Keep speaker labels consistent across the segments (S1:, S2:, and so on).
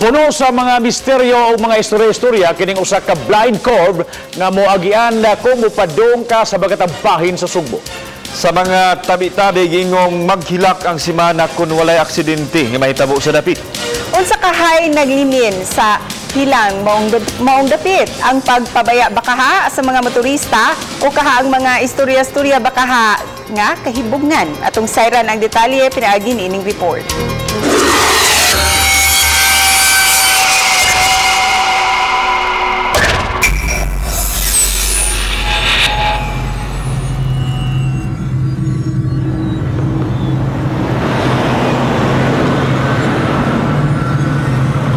S1: Puno sa mga misteryo o mga istorya-istorya kining usa ka blind curve nga moagian na kung mopadung ka sa bagatang bahin sa Sugbo.
S2: Sa mga tabi-tabi, gingong maghilak ang simana kung walay aksidente nga mahitabo sa dapit.
S3: Unsa kahay naglimin sa hilang maong dapit ang pagpabaya bakaha sa mga motorista o kaha ang mga istorya-istorya bakaha nga kahibugnan? Atong sayran ang detalye pinaagi niining report.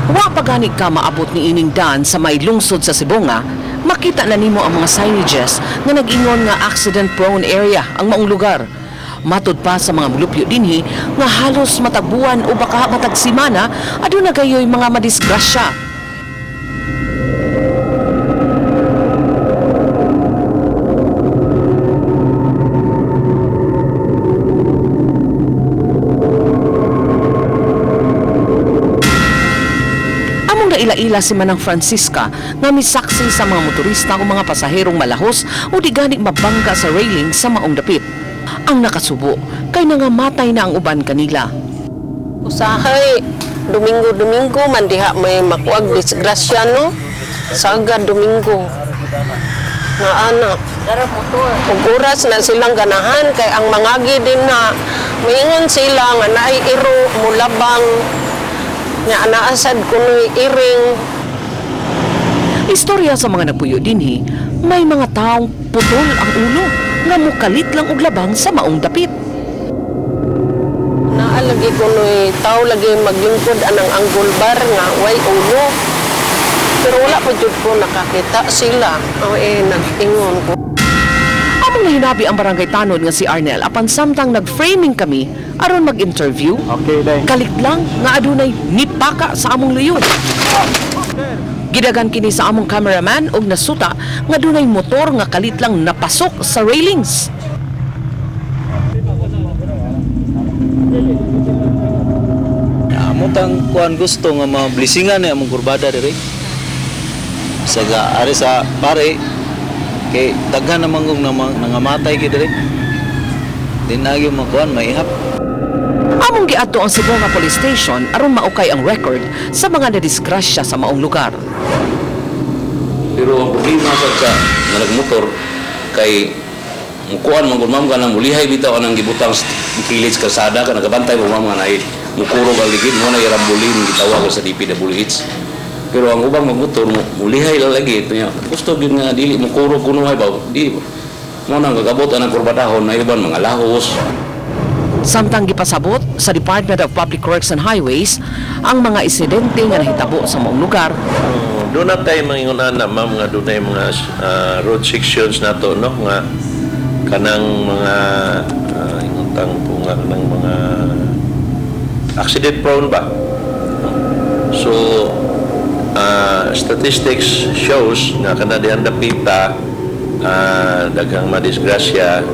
S4: Wa pa gani ka maabot ni ining daan sa may lungsod sa Sibonga, makita na nimo ang mga signages nga nag-ingon nga accident prone area ang maong lugar. Matud pa sa mga mulupyo dinhi nga halos matagbuan o baka matagsimana aduna gayoy mga madisgrasya. Among naila-ila si Manang Francisca nga misaksi sa mga motorista o mga pasaherong malahos o di gani mabangga sa railing sa maong dapit. Ang nakasubo kay nangamatay na ang uban kanila.
S5: Usahay, Domingo-Domingo man diha may makuag disgrasya, no? Saga Domingo. Na anak. Ug oras na silang ganahan kay ang mangagi din na maingon sila nga naay iro mulabang nga anaasad kunoy iring.
S4: Istorya sa mga nagpuyo dinhi, may mga taong putol ang ulo nga mukalit lang og labang sa maong dapit.
S5: Naa lagi kunoy tao lagi maglingkod anang anggol bar nga way ulo. Pero wala pa jud ko nakakita sila. O eh nag-ingon ko.
S4: Among nahinabi ang barangay tanod nga si Arnel apan samtang nag-framing kami aron mag-interview.
S1: Okay, day.
S4: Kalit lang nga adunay nipaka sa among luyon. Gidagan kini sa among cameraman og nasuta nga dunay motor nga kalit lang napasok sa railings.
S6: Amo tang kuan gusto nga mablisingan ni among kurbada diri. Sa ga ari sa pare kay daghan naman kung nangamatay kay diri. Di na gyud makuan maihap.
S4: Among giadto ang Sibonga Police Station aron maukay ang record sa mga nadisgrasya sa maong lugar.
S7: Pero ang problema sa sa nga nagmotor kay mukuan man gud, ma'am, kanang mulihay bitaw kanang gibutang sa kilid sa kalsada ka nagabantay mo, ma'am, nga nay mukurog ang ligid mo na irambolin gitawag sa DPWH. Pero ang ubang magmotor mulihay lang lagi ito niya. Gusto gyud nga dili mukurog kunuhay ba di mo nang gagabot ang kurbadahon na iban mga lahos.
S4: Samtang gipasabot sa Department of Public Works and Highways ang mga insidente nga nahitabo sa maong lugar.
S8: Doon na tayo mga na, ma'am, nga doon na mga road sections na to, no? Nga kanang mga ingutang po nga kanang mga accident prone ba? So, statistics shows nga kana diyang dapita daghang madisgrasya.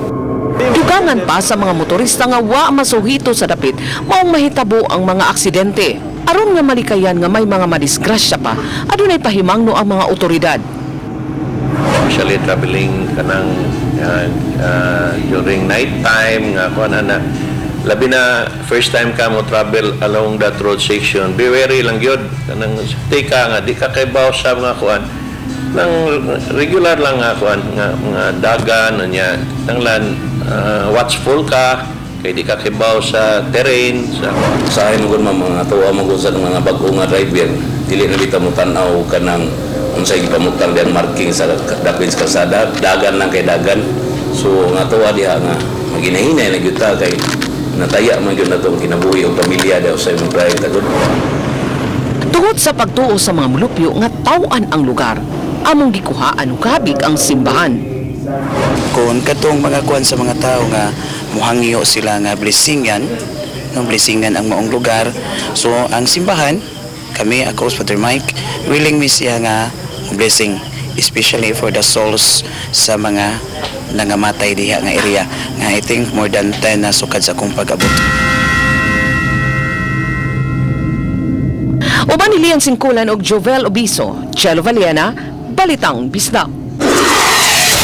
S4: Dugangan pa sa mga motorista nga wa masuhito sa dapit maong mahitabo ang mga aksidente. Aron nga malikayan nga may mga madisgrasya pa, adunay pahimangno ang mga otoridad.
S8: Especially traveling kanang during night time nga kuan ana, labi na first time ka mo travel along that road section, be wary lang gyud, kanang safety ka nga di ka kaybaw sa mga kuan nang regular lang nga kuan nga mga dagan nya tanglan watchful ka kay di ka kibaw sa terrain sa
S7: Sa akin gud, ma'am, mga tuwa mo gud sa mga bag-o nga driver, dili na bitaw mo tan-aw kanang unsay gipamutang diyang marking sa dapit sa kalsada, dagan lang kay dagan. So nga tuwa diha nga maginahinay na gyud ta kay nataya man gyud natong kinabuhi og pamilya daw sa imong drive tagod.
S4: Tungod sa pagtuo sa mga mulupyo nga taw-an ang lugar, among gikuhaan og kabig ang simbahan.
S9: Kung katong mga kuan sa mga tao nga muhangyo sila nga blessingan, no, blessingan ang maong lugar, so ang simbahan kami, ako Father Mike, willing mi siya nga blessing, especially for the souls sa mga nangamatay diha nga area nga I think more than 10 na sukad sa akong pag-abot.
S4: Uban ni Lian Singkulan og Jovel Obiso, Chelo Valiena, Balitang Bisdak.